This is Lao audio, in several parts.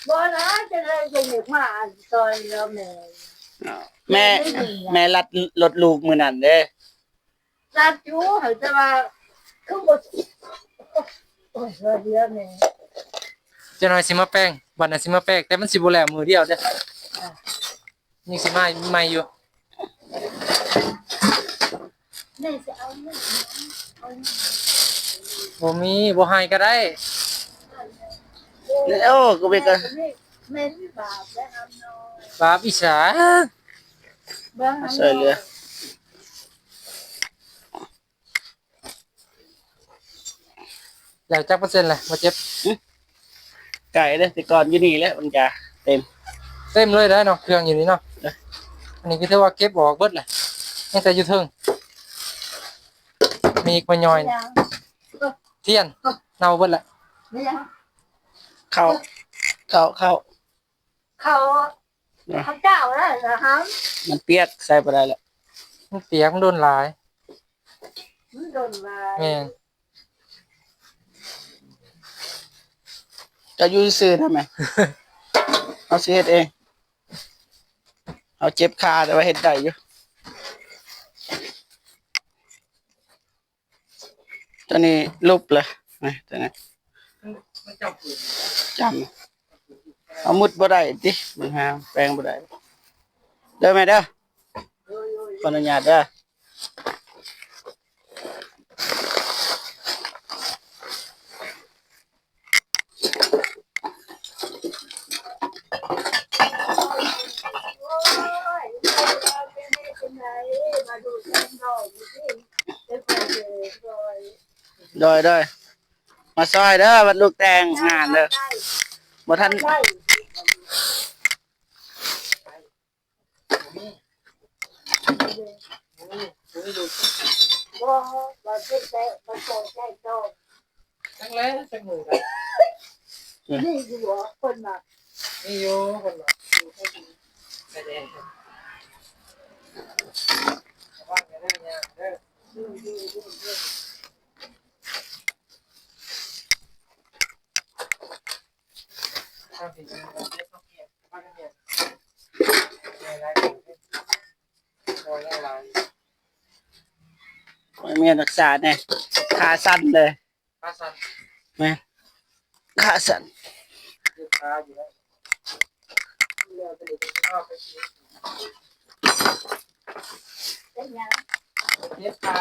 ບໍ່ນະ ຈະໄດ້ ຈະຢາກມາຊ່ອຍເຫຼືອແມ່. ແມ່ ແມ່ລັດລົດລູກມື້ນັ້ນເດ້. ລັດຢູ່ ແຕ່ວ່າຄືບໍ່ ໂອ້ຍ ຊ່ອຍເຫຼືອແມ່. ຈັກໜ່ອຍຊິມາແປງ ບັດນັ້ນຊິມາແປງ ແຕ່ມັນຊິບໍ່ແລ້ວມື້ດຽວເດ້. ອ່າ ຍັງຊິມາໃໝ່ຢູ່. ແມ່ຊິເອົາເງິນ ເອົາເງິນ ບໍ່ມີ ບໍ່ໃຫ້ກໍໄດ້. ໂອ້ ກໍເປັນການ ແມ່ ແມ່ມີບາບແລ້ວ ຫຳນ້ອຍ ບາບອີ່ສາ ເບິ່ງຫຳນ້ອຍ ຊ່ອຍເຫຼືອ. ແລ້ວຈັກເປີເຊັນແຫຼະ ບໍ່ເຈັບ? ຫຶ? ໄກເດ້ ແຕ່ກ່ອນຢູ່ນີ້ແຫຼະ ມັນຈະເຕັມ ເຕັມເລີຍໄດ໋ເນາະ ເຄື່ອງຢູ່ນີ້ເນາະ. ເອີ ອັນນີ້ກໍຖືວ່າເກັບອອກເບິດແຫຼະ ຍັງແຕ່ຢູ່ເທິງ ມີອີກມາຍ່ອຍ ເປັນຫຍັງ? ທຽນເນົ່າເບິດແຫຼະ. ເປັນຫຍັງ? ເຂົ້າ ເຂົ້າ ເຂົ້າ ເຂົ້າ ອ່ະ ເຂົ້າເຈົ້ານັ້ນນະຫຳ ມັນປຽກ ໃສ່ບໍ່ໄດ້ແລ້ວ ມັນປຽກ ມັນດົນຫຼາຍ ມັນດົນຫຼາຍ. ແມ່ນ ເຈົ້າຢູ່ຊື່ໆນະແມ່ ເຮົາຊິເຮັດເອງ ເຮົາເຈັບຂາ ແຕ່ວ່າເຮັດໄດ້ຢູ່. ຕົວນີ້ຫຼຸບເລີຍ ນີ້ ຕົວນີ້ ມັນຈຳ ຈຳ ເອົາມຸດບໍ່ໄດ້ຕິ ມັນຫາແປງບໍ່ໄດ້ ເດີແມ່ເດີ ຂໍອະນຸຍາດເດີ. ໂດຍ ໂດຍ ມາຊ່ອຍເດີ ບັດລູກແຕ່ງງານເດີ ບໍ່ທັນ ບໍ່ມີ ບໍ່ມີ ບໍ່ມີ ບໍ່ມີ. ບໍ່ ບໍ່ເຈັບແຕ່ ບໍ່ພໍໃຊ້ຕໍ່ ຈັກແລ້ວ ຈັກມື້ໃດ ມີຢູ່ບໍ່ ຄົນມັກ ມີຢູ່ ຄົນມັກ ຢູ່ໃກ້ດິນ ໄຟແດງ ລະວັງເດີ ຍ່າງເດີ. ໂອ້ຍ ແມ່ນ ຮັກສາແດ່ ຂາສັ່ນເລີຍ ຂາສັ່ນ ແມ່ນ ຂາສັ່ນ ເຈັບຂາຢູ່ແລ້ວ ເປັນຫຍັງ? ເຈັບຂາ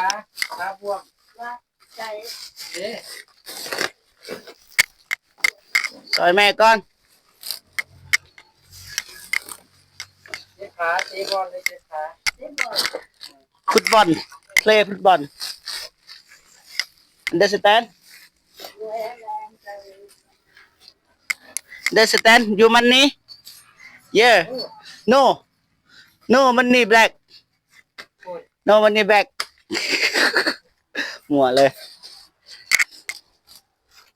ຂາບວມ ວ່າ ໃສ່ ເດ້ ຊ່ອຍແມ່ກ່ອນ ເຈັບຂາ ເຕະບອນເລີຍ ເຈັບຂາ ເຕະບອນ ຟຸດບອນ ເລຟຸດບອນ Understand? Understand? You money? Yeah. No. No money black. No money black. ໝວດເລີຍ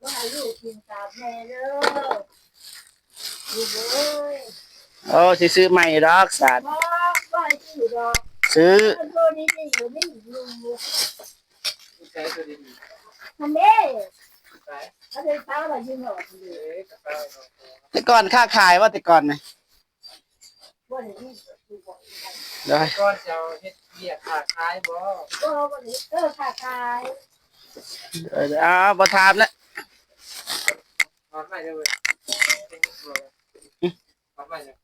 ບໍ່ໃຫ້ລູກກິນສາດແມ່ເດີ ລູກເອີຍ. ໂອ້ ຊິຊື້ໃໝ່ດອກສາດ ບໍ່ ບໍ່ໃຫ້ຊື້ດອກ ຊື້ ໂຕດີໆ ຢູ່ນີ້ຢູ່ ໃສໂຕດີໆ ຫັ້ນເດ້ ໃສ ເອົາໄປປະໄວ້ຢູ່ນອກ ເອີ ກະປະໄວ້ນອກ ແຕ່ກ່ອນຄ້າຂາຍບໍ່ ແຕ່ກ່ອນນະ? ບໍ່ໄດ້ມີ ໂດຍ ກ່ອນເຈົ້າເຮັດວຽກຄ້າຂາຍບໍ່? ບໍ່ ບໍ່ໄດ້ ເອີ ຄ້າຂາຍ ເອີ ເອົາ ບໍ່ຖາມແລ້ວ ຖອດໄມ້ເດີເວີຍ ຖອດໄມ້ເດີ ອ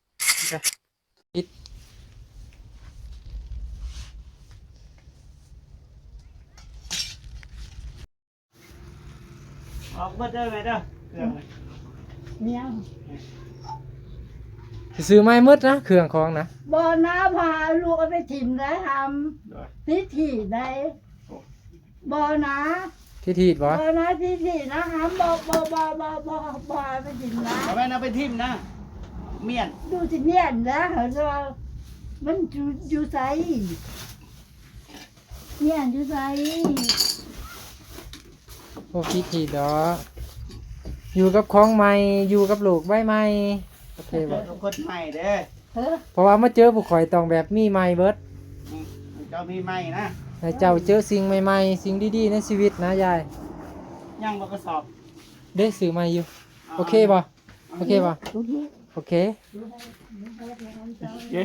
ອກເບິດເດີແມ່ເດີ ເຄື່ອງ ແນວ ຊິຊື້ໃໝ່ໝົດນະ ເຄື່ອງຂອງນະ ບໍ່ນາ ພາລູກເອົາໄປຖິ້ມໄດ້ຫຳ ໂດຍ ຕິດຖີດໄດ້ ໂອ້ ບໍ່ນາ ທີ່ຖີດບໍ່? ບໍ່ນາ ທີ່ຖີດນະຫຳ ບໍ່ ບໍ່ ບໍ່ ບໍ່ ບໍ່ ບໍ່ເອົາໄປຖິ້ມນະ ບໍ່ແມ່ນເອົາໄປຖິ້ມນະ ມ້ຽນ ດູຊິມ້ຽນນະ ເຂົາຈະວ່າ ມັນຢູ່ ຢູ່ໃສ? ເມຍຢູ່ໃສ? ບໍ່ຄິດທີ່ດອກ ຢູ່ກັບຂອງໃໝ່ ຢູ່ກັບໂລກໃບໃໝ່ ໂອເຄບໍ່? ເປັນຄົນໃໝ່ເດ້ ເອີ ເພາະວ່າມາເຈີພວກຂ້ອຍຕ້ອງແບບມີໃໝ່ເບິດ ອືມ ເຈົ້າມີໃໝ່ນະ ໃຫ້ເຈົ້າເຈີສິ່ງໃໝ່ໆ ສິ່ງດີໆ ໃນຊີວິດນະຍາຍ ຍັງບໍ່ກະສອບ ເດ້ ຊື້ໃໝ່ຢູ່ ເອົາ ໂອເຄບໍ່? ໂອເຄບໍ່? ໂອເຄ ໂອເຄ ເອີ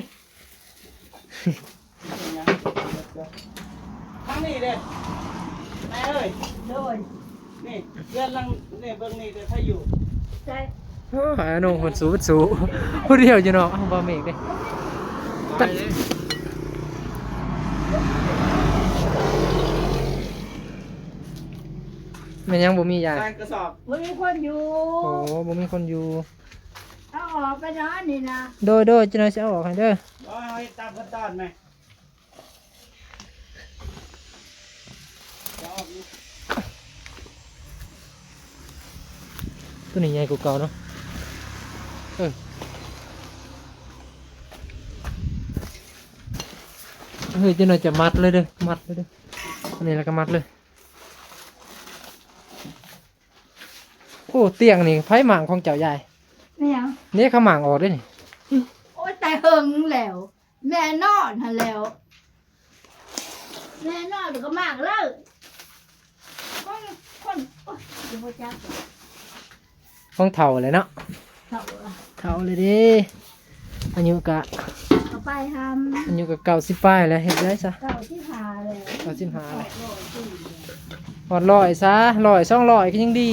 ທາງນີ້ເດ້ ນາຍເອີຍ. ໂດຍ ນີ້ເຮືອນຫຼັງນີ້ ເບິ່ງນີ້ເດ້ ໃຜຢູ່? ໃສ? ໂອ້ຍ ອາໂນຄົນສູງສູງ ຜູ້ດຽວຢູ່ເນາະ ບໍ່ເມກເດ້. ແມ່ນຫຍັງບໍ່ມີຍາຍ? ໃສ່ກະສອບ ບໍ່ມີຄົນຢູ່. ໂອ້ ບໍ່ມີຄົນຢູ່. ເອົາອອກໄປນອນນີ້ນະ. ໂດຍ ໂດຍ ຈັກໜ່ອຍຊິເອົາອອກໃຫ້ເດີ. ບໍ່ ເຮົາເຮັດຕາມຂັ້ນຕອນແມ. ຕົວນີ້ໃຫຍ່ກວ່າເກົ່າເນາະ. ເອີ ເຮີ້ຍ ຈັກໜ່ອຍຈະມັດເລີຍເດີ ມັດເລີຍເດີ. ອັນນີ້ແລ້ວກໍມັດເລີຍ. ໂອ້ ຕຽງນີ້ໃຜມ້າງຂອງເຈົ້າຍາຍ? ແມ່ນຫຍັງ? ນີ້ເຂົາມ້າງອອກເດ້ນີ້. ໂອ້ຍ ແຕ່ເຫິງແລ້ວ ແມ່ນອນຫັ້ນແລ້ວ ແມ່ນອນກໍມ້າງເລີຍ. ຂອງຄົນ ໂອ້ຍ ບໍ່ຮູ້ຈັກ ຂອງເຖົ້າແຫຼະເນາະ. ເຖົ້າລະ ເຖົ້າແລ້ວເດ້ ອາຍຸກະ ເອົາໄປຫຳ ອາຍຸກະເກົ້າສິບປາຍແລ້ວ ເຮັດໄດ້ຊະ ເກົ້າສິບຫ້າແລ້ວ ເກົ້າສິບຫ້າແລ້ວ ຮອດຮ້ອຍຊະ ຮ້ອຍ ສອງຮ້ອຍກໍຍັງດີ.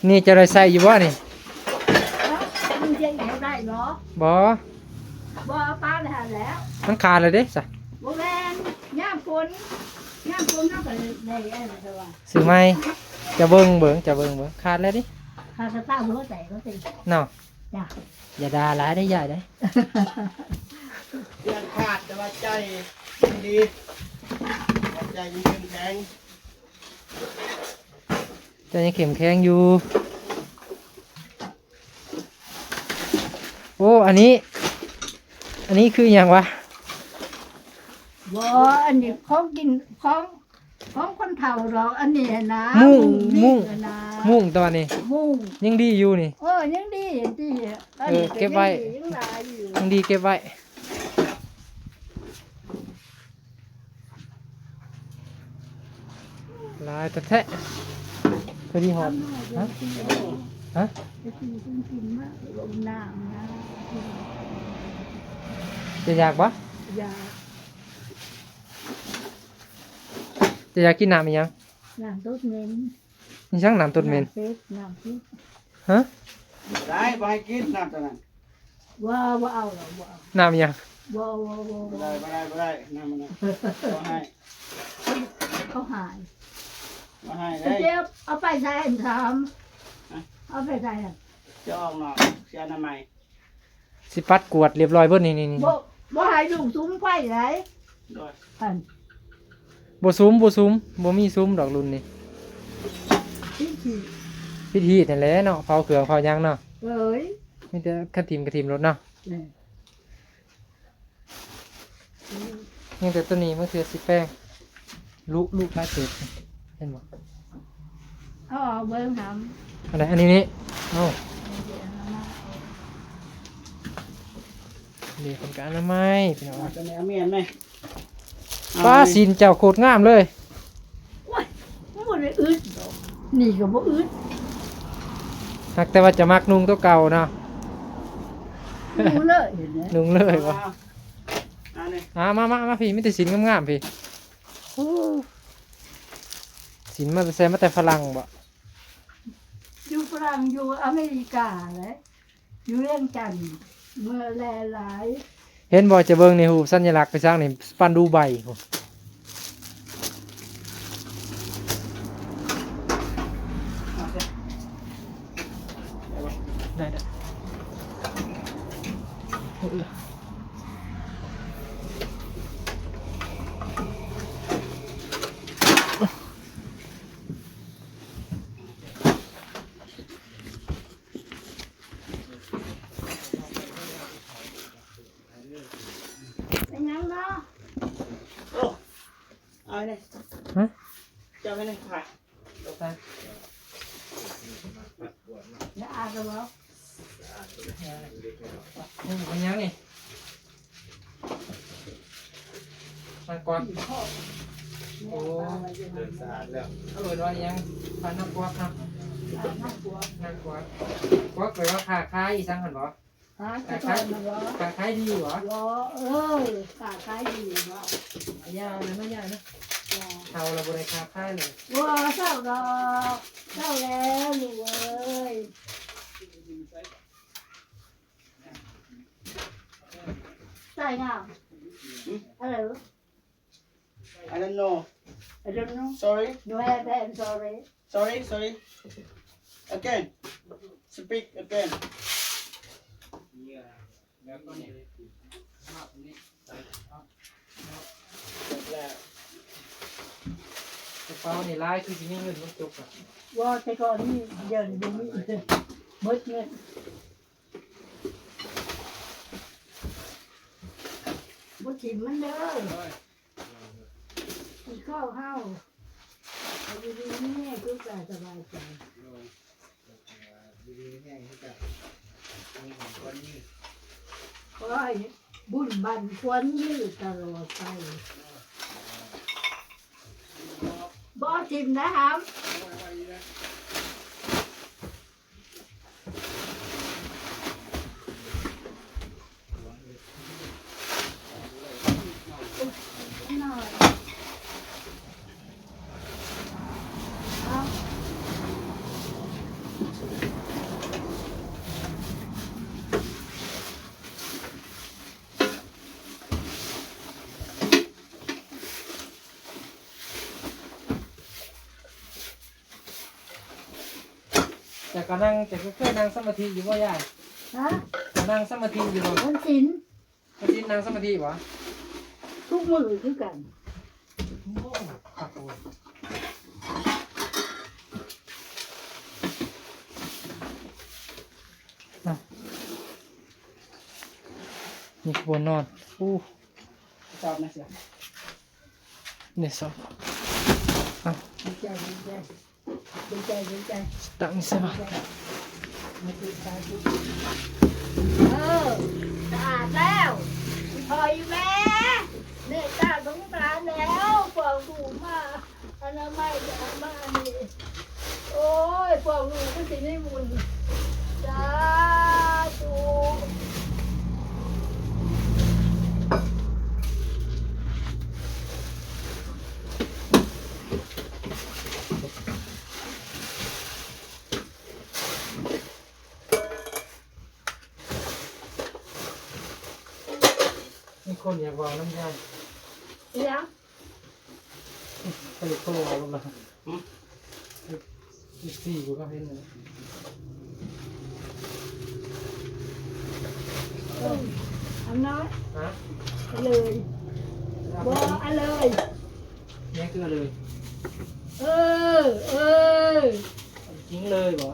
ນີ້ເຈົ້າໄດ້ໃຊ້ຢູ່ບໍ່ນີ້? ເອົ້າ ມັນເຮັດຫຍັງໄດ້ບໍ່? ບໍ່ ບໍ່ ເອົາປາໄປຫັ້ນແລ້ວ ມັນຂາດແລ້ວເດ້ຊະ. ບໍ່ແມ່ນ ຍາມຝົນ ຍາມຝົນເຮົາກໍໄດ້ ໄດ້ອັນນັ້ນແຕ່ວ່າ ຊື້ໃໝ່ ຈະເບິ່ງເບິ່ງ ຈະເບິ່ງເບິ່ງ ຂາດແລ້ວເດ້ ຂາດກະເຊົາບໍ່ໃສ່ກໍຕິເນາະ. ຈ້ະ ຢ່າດ່າຫຼາຍເດ້ຍາຍເດ້. ເຄື່ອງຂາດແຕ່ວ່າໃຈຍັງດີ ໃຈຍັງເຂັ້ມແຂງ ໃຈຍັງເຂັ້ມແຂງຢູ່. ໂອ້ ອັນນີ້ ອັນນີ້ຄືຫຍັງວະ? ບໍ່ ອັນນີ້ຂອງກິນ ຂອງ ຂອງຄົນເຖົ້າດອກ ອັນນີ້ຫັ້ນນະ ມຸ້ງ ມຸ້ງ ມຸ້ງຫັ້ນນະ ມຸ້ງຕອນນີ້ ມຸ້ງ ຍັງດີຢູ່ນີ້. ເອີ ຍັງດີຫັ້ນຕິ ເອີ ເກັບໄວ້ ຍັງຫຼາຍຢູ່ ຍັງດີເກັບໄວ້. ຫຼາຍແທ້ໆ ພໍດີຮອດ. ຮະ? ຮະ? ຈະຢາກບໍ່? ຢາກ. ຈະຢາກກິນນ້ຳອີ່ຫຍັງ? ນ້ຳຕົດເໝັນ. ອີ່ຫຍັງນ້ຳຕົດເໝັນ? ນ້ຳເປັດ ນ້ຳເປັດ. ຮະ? ບໍ່ໄດ້ ບໍ່ໃຫ້ກິນນ້ຳຕົວນັ້ນ. ບໍ່ ບໍ່ເອົາດອກ ບໍ່ເອົາ. ນ້ຳອີ່ຫຍັງ? ບໍ່ ບໍ່ ບໍ່ ບໍ່ໄດ້ ບໍ່ໄດ້ ບໍ່ໄດ້ ນ້ຳມັນນະ ບໍ່ໃຫ້ ເຂົາຫາຍ ບໍ່ໃຫ້ເດ້. ເອົາໄປໃສ່ ຖາມ ຮະ? ເອົາໄປໃສ່ ຈະອອກນອກ ເສຍອະນາໄມ. ຊິປັດກວາດຮຽບຮ້ອຍເບິດນີ້ ນີ້ ນີ້ ບໍ່ ບໍ່ໃຫ້ລູກສຸມໄຟໃດ໋. ໂດຍ ອັນ ບໍ່ສຸມ ບໍ່ສຸມ ບໍ່ມີສຸມດອກລຸ້ນນີ້. ພິທີ ພິທີນັ້ນແຫຼະເນາະ ເຜົາເຄື່ອງເຜົາຫຍັງເນາະ. ເອີຍ ມີແຕ່ກະຖິ້ມ ກະຖິ້ມໂລດເນາະ. ແມ່ນ ຍັງແຕ່ຕົວນີ້ ບາງເທື່ອຊິແປງ ລຸ ລຸຫຼາຍເຕີບ ເຫັນບໍ່? ເອົາອອກເບິ່ງຫຳ. ອັນໃດ? ອັນນີ້ນີ້. ເອົາ ນີ້ເພິ່ນກໍອະນາໄມ ພີ່ນ້ອງ. ເອົາຕົວນີ້ ເອົາມີດໄໝ? ປ້າ ຊີ້ນເຈົ້າໂຄດງາມເລີຍ. ໂອ້ຍ ມັນບໍ່ໄດ້ອຶດດອກ ນີ້ກໍບໍ່ອຶດ. ຫາກແຕ່ວ່າຈະມັກນຸ່ງຕົວເກົ່າເນາະ. ນຸ່ງເລີຍ ເຫັນໄໝ? ນຸ່ງເລີຍບໍ່? ອ່າ ມາ ມາ ມາ ມາພີ້ ມີແຕ່ຊີ້ນງາມໆ ພີ້. ໂອ້ ຊີ້ນມາແຕ່ໃສ? ມາແຕ່ຝຣັ່ງບໍ່? ຢູ່ຝຣັ່ງ ຢູ່ອາເມລິກາເລີຍ. ຢູ່ວຽງຈັນ ເມືອແລ່ຫຼາຍ. ເຫັນບໍ່? ຈະເບິ່ງໃນຮູບສັນຍະລັກໄປສັກໃນປານດູໄບພຸ້ນ. ໄດ້ ໄດ້. ເປັນຫຍັງເນາະ? ໂອ້ ເອົາໃຫ້ແດ່. ຮະ? ເຈົ້າໃຫ້ແດ່ ຜ້າ. ໄປ. ແລ້ວອາດແລ້ວບໍ່? ເປັນຫຍັງນີ້? ໜ້າກວາກ. ໂອ້ ເລີ່ມສະອາດແລ້ວ. ເອີ້ນວ່າຫຍັງ? ຜ້າໜ້າກວາກເນາະ. ໜ້າກວາກ. ກວາກແປວ່າຄ້າຂາຍອີ່ຫຍັງຫັ້ນບໍ່? ຮະ? ຄ້າຂາຍ ຄ້າຂາຍດີບໍ່? ບໍ່ ເອີ ຄ້າຂາຍດີບໍ່? ຢ່າເລີຍ ມາຢ່າເລີຍ. ເຖົ້າແລ້ວບໍ່ໄດ້ຄ້າຂາຍເລີຍ. ບໍ່ ເຊົາດອກ ເຊົາແລ້ວລູກເອີຍ. ໃສ່ງາມ. ອືມ ອະໄລ? I don't know. I don't know. Sorry. No, I am sorry. Sorry, sorry. Again. Speak again. ກະເປົານີ້ຫຼາຍ ຄືຊິມີເງິນມັນຕົກອະ. ວ່າແຕ່ກ່ອນນີ້ ດຽວນີ້ບໍ່ມີ ໝົດເງິນ. ບໍ່ຖິ້ມມັນເດີ ກິນເຂົ້າເຮົາ ໃຫ້ຢູ່ດີມີແຮງ ສຸກກາຍສະບາຍໃຈ. ຂໍໃຫ້ບຸນບັ້ນຄວນຍືດຕະຫຼອດໄປ. ບໍ່ຖິ້ມນະຫຳ. ເຈົ້າກໍນັ່ງ ເຈົ້າກໍເຄີຍນັ່ງສະມາທິຢູ່ບໍ່ຍາຍ? ຮະ? ເຈົ້ານັ່ງສະມາທິຢູ່ບໍ່? ວັນສິນ. ວັນສິນນັ່ງສະມາທິບໍ່? ທຸກມື້ຄືກັນ. ໂອ້ ຄັກເວີຍ. ນີ້ບ່ອນນອນ. ໂອ້ ຊອບນະເສືອ. ນີ້ຊອບ. ເອົາ ດີໃຈ ດີໃຈ ດີໃຈ ດີໃຈ. ຕັ້ງໃສ່ວ່າ ເອີ ສະອາດແລ້ວ. ອີ່ພໍ່ອີ່ແມ່ ເມດຕາສົງສານແລ້ວ ພວກລູກມາອະນາໄມ ມາອັນນີ້. ໂອ້ຍ ພວກລູກຄືຊິມີບຸນ. ສາທຸ. ມີຄົນຢາກເວົ້ານຳຍາຍ. ອີຫຍັງ? ໄປໂທເອົາລະ. ຫືມ? ເອັຟຊີບໍ່ເຫັນເລີຍ. ເອີ ອຳນາດ. ຮະ? ອະເລີຍ. ບໍ່ ອະເລີຍ. ແມ່ນຄືອະເລີຍ. ເອີ ເອີ ຈິງເລີຍບໍ່?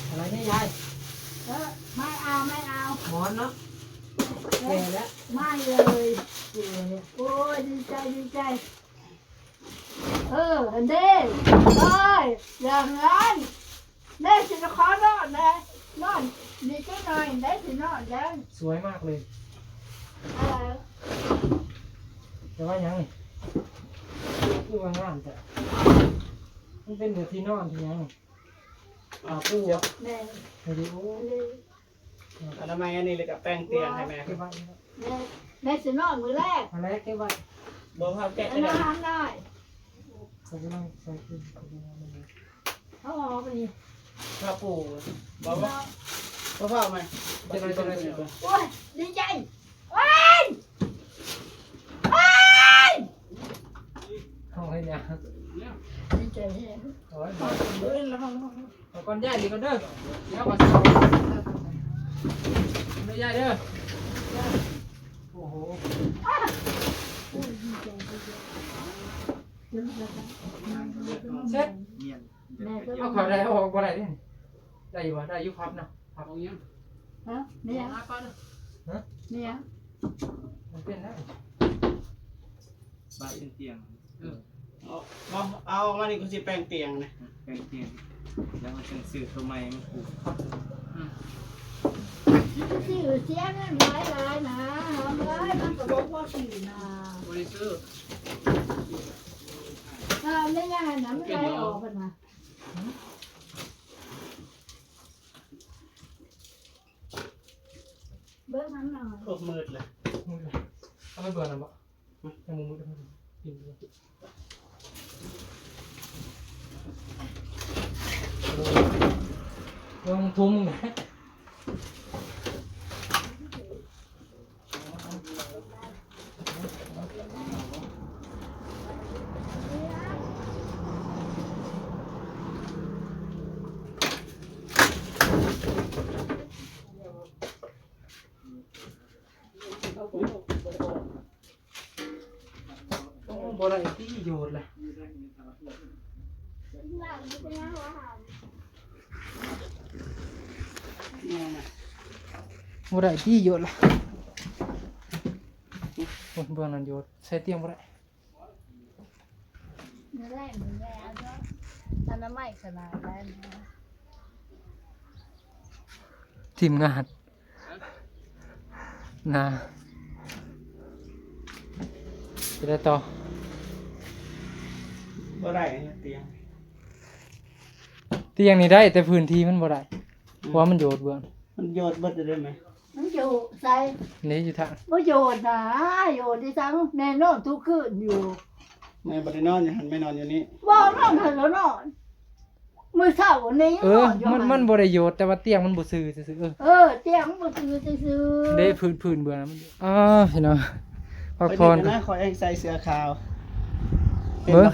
ອະໄລນີ້ຍາຍ? ເອີ ໄມ້ອາວ ໄມ້ອາວ ໝອນເນາະ. ເອີ ແກ່ແລ້ວ ໄມ້ເລີຍ. ໂອ້ຍ ດີໃຈ ດີໃຈ. ເອີ ຫັ້ນເດ້ ເອີຍ ຢ່າງນັ້ນ ແມ່ຊິໄປຂໍນອນແດ່ ນອນນີ້ຈັກໜ່ອຍ ແມ່ຊິນອນແລ້ວ. ສວຍມາກເລີຍ. ເອີ ແຕ່ວ່າຫຍັງນີ້ ຄືວ່າງາມແທ້? ມັນເປັນແບບທີ່ນອນທີ່ຫຍັງນີ້? ຜ້າປູຫວາ? ແມ່ນ. ໂອ້ ອັນນີ້ ອະນາໄມອັນນີ້ ແລ້ວກໍແປງຕຽງໃຫ້ແມ່. ເກັບໄວ້ ແມ່ ແມ່ຊິນອນມື້ແລກ. ອັນແລກເກັບໄວ້. ບໍ່ພາແກະ ອັນນັ້ນ ນ້ອຍ ເອົາອອກໄປນີ້. ຜ້າປູ ບໍ່ ບໍ່ ບໍ່ພາມາ. ໂອ້ຍ ດີໃຈ. ໂອ້ຍ ໂອ້ຍ ເຮົາເຮັດຫຍັງ? ດີໃຈແຮງ. ໂອ້ຍ ເອົາກ່ອນ ຍ້າຍດີກ່ອນເດີ. ດຽວຂໍເຊົ່າເດີ ຍ້າຍເດີ. ແມ່ນ ແມ່ນ ເອົາເຂົ້າໄດ້ ເອົາອອກບໍ່ໄດ້ເດ້. ໄດ້ຢູ່ບໍ່? ໄດ້ຢູ່ ພັບນະ ພັບ. ເອົາຫຍັງ? ຮະ? ແມ່ນຫຍັງ? ຮະ? ແມ່ນຫຍັງ? ມັນເປັນໄດ້ ບາດເປັນຕຽງ. ເອີ ເອົາ ເອົາ ເອົາມານີ້ ກູຊິແປງຕຽງນະ ແປງຕຽງ ແລ້ວມັນຈັ່ງຊື້ໂຕໃໝ່ມາປູກ. ອືມ ຊື້ເສຍເງິນຫຼາຍໆນະ ເອີຍ ມັນກໍບໍ່ພໍຊື້ນະ ບໍ່ໄດ້ຊື້. ເອີ ແມ່ນຫຍັງຫັ້ນນະ ມັນໄຫຼອອກຫັ້ນນະ. ເບິ່ງຫັ້ນໜ່ອຍ ໂອ້ ມືດເລີຍ ມືດເລີຍ. ເອົາໄປເບິ່ງນຳບໍ່? ຫຶ? ຍັງບໍ່ມືດ ເບິ່ງທຸ່ມ. ໂອ້ ບໍ່ໄດ້ຕິ ໂຍດລະ ບໍ່ໄດ້ຕິ ໂຍດລະ. ໂອ້ຍ ເບື້ອງນັ້ນໂຍດ ໃສ່ຕຽງບໍ່ໄດ້. ອະນາໄມຂະໜາດໃດ ທີມງານນະ ຈະໄດ້ຕໍ່ ບໍ່ໄດ້ຕຽງ ຕຽງນີ້ໄດ້ ແຕ່ພື້ນທີ່ມັນບໍ່ໄດ້ ອືມ ເພາະວ່າມັນໂຍດເບື້ອງ ມັນໂຍດເບິດເລີຍແມ່. ມັນຢູ່ໃສ? ນີ້ຢູ່ທາງ ບໍ່ໂຍດນະ ໂຍດທີ່ສັງ ແມ່ນອນທຸກຄືນຢູ່. ແມ່ບໍ່ໄດ້ນອນຢູ່ຫັ້ນ ແມ່ນອນຢູ່ນີ້. ບໍ່ ນອນຫັ້ນລະນອນ ມື້ເຊົ້ານີ້ ເອີ ນອນຢູ່ ມັນ ຫັ້ນ ມັນບໍ່ໄດ້ໂຍດ ແຕ່ວ່າຕຽງມັນບໍ່ຊື່ຊື່ໆ. ເອີ ເອີ ຕຽງມັນບໍ່ຊື່ຊື່ໆ ເດ້ ພື້ນ ພື້ນເບື້ອງນັ້ນມັນ ອ້າ ພີ່ນ້ອງ ພັກຜ່ອນກ່ອນ ຂ້ອຍເອງໃສ່ເສື້ອຂາວ ເຫັນບໍ່?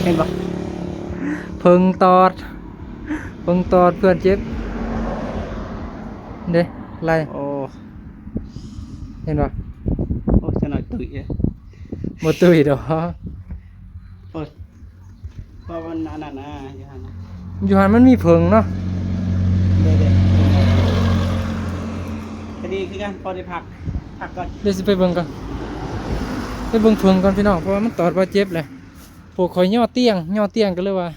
ເຫັນບໍ່? ເພິ່ງຕອດ ເພິ່ງຕອດເພື່ອນເຈັບເດ້ ໄລ່ ໂອ້ ເຫັນບໍ່? ໂອ້ ຈະໜ້ອຍຕຸ້ຍເດ້ ບໍ່ຕຸ້ຍດອກ ໂອ້ຍ ເພາະມັນອັນນັ້ນນະ ຢູ່ຫັ້ນນະ ຢູ່ຫັ້ນມັນມີເຜິ້ງເນາະ ເດ້ໆ ກະດີຄືກັນ ພໍໄດ້ພັກ ພັກກ່ອນ ດຽວຊິໄປເບິ່ງກ່ອນ ໄປເບິ່ງເຜິ້ງກ່ອນພີ່ນ້ອງ ເພາະວ່າມັນຕອດບາດເຈັບແຫຼະ ພວກຂ້ອຍຍໍຕຽງ ຍໍຕຽງກໍເລີຍວ່າ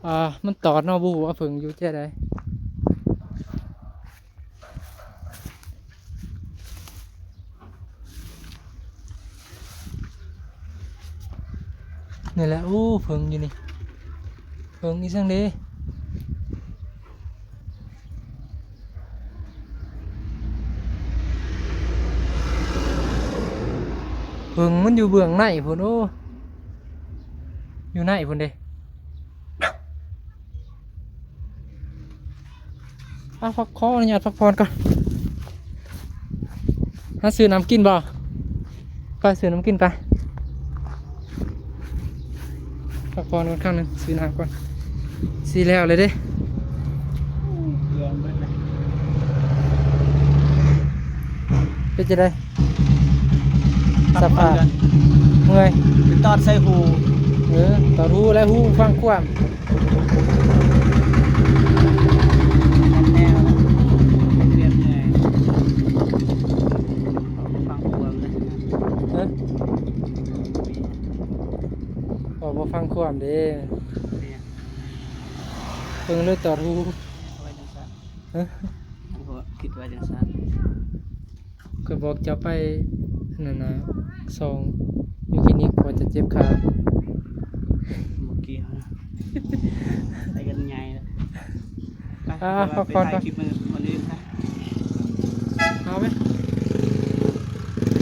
ອ່າ ມັນຕອດເນາະ ບໍ່ຮູ້ວ່າເຜິ້ງຢູ່ແຈໃດ. ນີ້ແຫຼະ ໂອ້ ເຜິ້ງຢູ່ນີ້ ເຜິ້ງອີ່ສັງເດ ເຜິ້ງມັນຢູ່ເບື້ອງໃນພຸ້ນ ໂອ້ ຢູ່ໃນພຸ້ນເດ. ອາ ພັກ ຂໍອະນຸຍາດພັກຜ່ອນກ່ອນ ຫາຊື້ນ້ຳກິນບໍ່? ໄປຊື້ນ້ຳກິນໄປ ພັກຜ່ອນກ່ອນຄັ້ງໜຶ່ງ ຊື້ນ້ຳກ່ອນ ຊິແລ້ວເລີຍເດ້. ເກືອເບິດເລີຍ ເປັນຈັ່ງໃດ? ສະພາບເມື່ອຍ ໄປຕອດໃສ່ຫູ ເອີ ຕອດຫູ ແລະຫູຟັງຄວາມ ແນວເປັນເລື່ອງເມື່ອຍ ຟັງຄວາມເດ້ ເອີ ບໍ່ ບໍ່ຟັງຄວາມເດ້ ເປັນຫຍັງ? ເພິ່ງເລີຍຕອດຫູ ເອີ ຄິດວ່າຈັ່ງຊັ້ນ ຂ້ອຍບອກເຈົ້າໄປນັ້ນນະ ສ່ອງຢູ່ຄລີນິກ ເພາະວ່າເຈັບຂາ ບໍ່ກ່ຽວນະ ໄປກັນໃຫຍ່ແລ້ວ ໄປ ອ່າ ໄປ ໄປຖ່າຍຄລິບມື້ ມື້ອື່ນໄປ ເອົາໄປ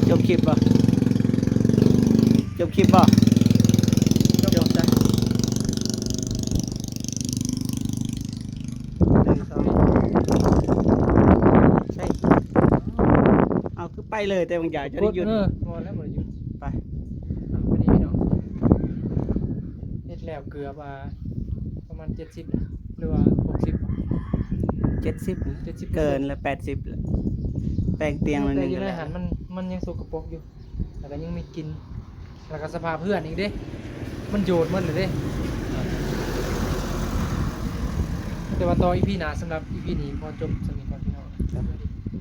ຈົບຄລິບບໍ່? ຈົບຄລິບບໍ່? ຈົບ ຈົບຊະ. ໜຶ່ງ ສອງ ໃຊ່ ເອົາ ຄືໄປເລີຍ ແຕ່ບາງຢ່າງຈະໄດ້ຢຸດ ເອີ ບໍ່ແລ້ວ ບໍ່ໄດ້ຢຸດ ໄປ ເອົາ ພໍດີພີ່ນ້ອງ ເຮັດແລ້ວເກືອບ ອ່າ ປະມານເຈັດສິບ ຫຼືວ່າຫົກສິບ ເຈັດສິບ ເຈັດສິບ ເກີນລະ ແປດສິບລະ ແປງຕຽງໜ້ອຍໜຶ່ງ ແຕ່ຢູ່ໃນຫັ້ນມັນ ມັນຍັງສົກກະປົກຢູ່ ແລ້ວກໍຍັງມີກິ່ນ ແລ້ວກໍສະພາບເຮືອນອີກເດ້ ມັນໂຍດໝົດເລີຍເດ້. ແຕ່ວ່າຕໍ່ອີພີໜ້າ ສຳລັບອີພີນີ້ຂໍຈົບສ່ຳນີ້ກ່ອນພີ່ນ້ອງ.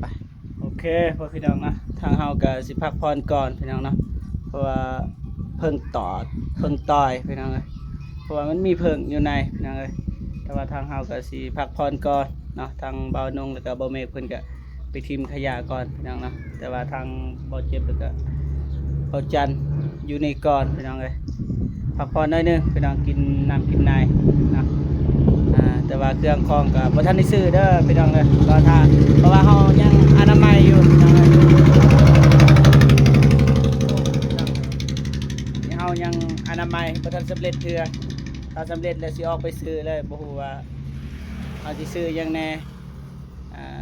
ໄປ ໂອເຄ ພໍ່ພີ່ນ້ອງເນາະ ທາງເຮົາກໍຊິພັກຜ່ອນກ່ອນພີ່ນ້ອງເນາະ ເພາະວ່າເພິ່ງຕອດເພິ່ງຕ່ອຍພີ່ນ້ອງເອີຍ ເພາະວ່າມັນມີເພິ່ງຢູ່ໃນພີ່ນ້ອງເອີຍ. ແຕ່ວ່າທາງເຮົາກໍຊິພັກຜ່ອນກ່ອນເນາະ ທາງບ່າວນົງ ແລ້ວກໍບ່າວເມກເພິ່ນກໍ ໄປຖິ້ມຂະຫຍະກ່ອນພີ່ນ້ອງເນາະ. ແຕ່ວ່າທາງບ່າວເຈັບ ແລ້ວກະບ່າວຈັນຢູ່ນີ້ກ່ອນພີ່ນ້ອງເອີຍ ພັກຜ່ອນໜ້ອຍໜຶ່ງພີ່ນ້ອງ ກິນນ້ຳກິນໃນເນາະ. ອ່າ ແຕ່ວ່າເຄື່ອງຂອງກະບໍ່ທັນໄດ້ຊື້ເດີພີ່ນ້ອງເດີ ລໍຖ້າ ເພາະວ່າເຮົາຍັງອະນາໄມຢູ່ພີ່ນ້ອງເອີຍ ເຮົາຍັງອະນາໄມບໍ່ທັນສຳເລັດເທື່ອ. ຖ້າສຳເລັດແລ້ວຊິອອກໄປຊື້ເລີຍ ບໍ່ຮູ້ວ່າເຮົາຊິຊື້ຫຍັງແດ່. ອ່າ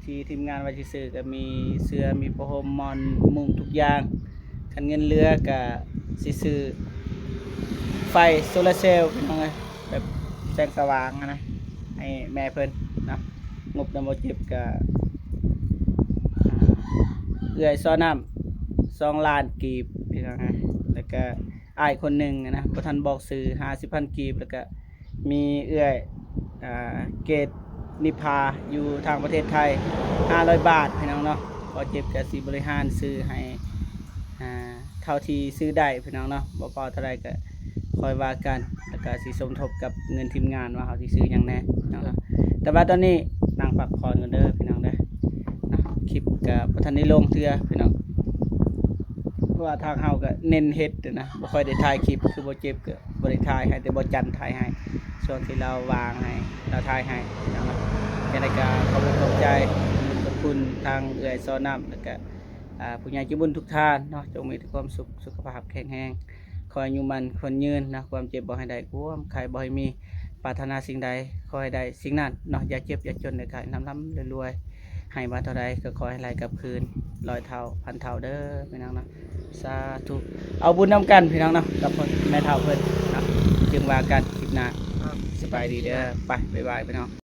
ທີ່ທີມງານວ່າຊິຊື້ກໍມີເສື້ອ ມີຜ້າຫົ່ມ ໝອນ ມຸ້ງ ທຸກຢ່າງ. ຄັນເງິນເຫຼືອກໍຊິຊື້ໄຟໂຊລາເຊວພີ່ນ້ອງເອີຍ ແບບແສງສະຫວ່າງຫັ້ນນະ ໃຫ້ແມ່ເພິ່ນເນາະ. ງົບນຳບໍ່ເຈັບກໍ ເອື້ອຍຊໍນ້ຳ ສອງລ້ານກີບພີ່ນ້ອງເອີຍ ແລ້ວກໍ ອ້າຍຄົນໜຶ່ງນະ ບໍ່ທັນບອກຊື່ ຫ້າສິບພັນກີບ ແລ້ວກະມີເອື້ອຍ ອ່າ ເກດນິພາ ຢູ່ທາງປະເທດໄທ ຫ້າຮ້ອຍບາດພີ່ນ້ອງເນາະ. ບໍ່ເຈັບກະຊິບໍລິຫານຊື້ໃຫ້ ອ່າ ເທົ່າທີ່ຊື້ໄດ້ພີ່ນ້ອງເນາະ ບໍ່ພໍເທົ່າໃດກະຄ່ອຍວ່າກັນ ແລ້ວກະຊິສົມທົບກັບເງິນທີມງານວ່າເຮົາຊິຊື້ຫຍັງແດ່ພີ່ນ້ອງເນາະ. ແຕ່ວ່າຕອນນີ້ນັ່ງພັກຜ່ອນກ່ອນເດີພີ່ນ້ອງເດີ ຄລິບກະບໍ່ທັນໄດ້ລົງເທື່ອພີ່ນ້ອງ. ເພາະວ່າທາງເຮົາກໍເນັ້ນເຮັດນະ ບໍ່ຄ່ອຍໄດ້ຖ່າຍຄລິບ ຄືບໍ່ເຈັບກໍບໍ່ໄດ້ຖ່າຍໃຫ້ ແຕ່ບໍ່ຈັນຖ່າຍໃຫ້ ຊ່ວງທີ່ລາວວ່າງໃຫ້ ລາວຖ່າຍໃຫ້ນະ. ຈັ່ງໃດກໍຂອບອົກຂອບໃຈ ຂອບຄຸນທາງເອື້ອຍຊໍນ້ຳ ແລ້ວກໍ ອ່າ ຜູ້ໃຫຍ່ໃຈບຸນທຸກທ່ານເນາະ ຈົ່ງມີແຕ່ຄວາມສຸກ ສຸຂະພາບແຂງແຮງ ຂໍອາຍຸໝັ້ນຂວັນຍືນນະ ຄວາມເຈັບບໍ່ໃຫ້ໄດ້ ຄວາມໄຂ້ບໍ່ໃຫ້ມີ ປາດຖະໜາສິ່ງໃດຂໍໃຫ້ໄດ້ສິ່ງນັ້ນເນາະ ຢ່າເຈັບຢ່າຈົນ ແລ້ວກໍໃຫ້ລ່ຳໆລວຍໆ ໃຫ້ມາເທົ່າໃດກໍຂໍໃຫ້ໄຫຼກັບຄືນຮ້ອຍເທົ່າພັນເທົ່າເດີພີ່ນ້ອງເນາະ ສາທຸ. ເອົາບຸນນຳກັນພີ່ນ້ອງເນາະ ກັບແມ່ເຖົ້າເພິ່ນເນາະ ຈຶ່ງວ່າກັນຄລິບໜ້າ. ສະບາຍດີເດີ ໄປ ບາຍບາຍພີ່ນ້ອງ.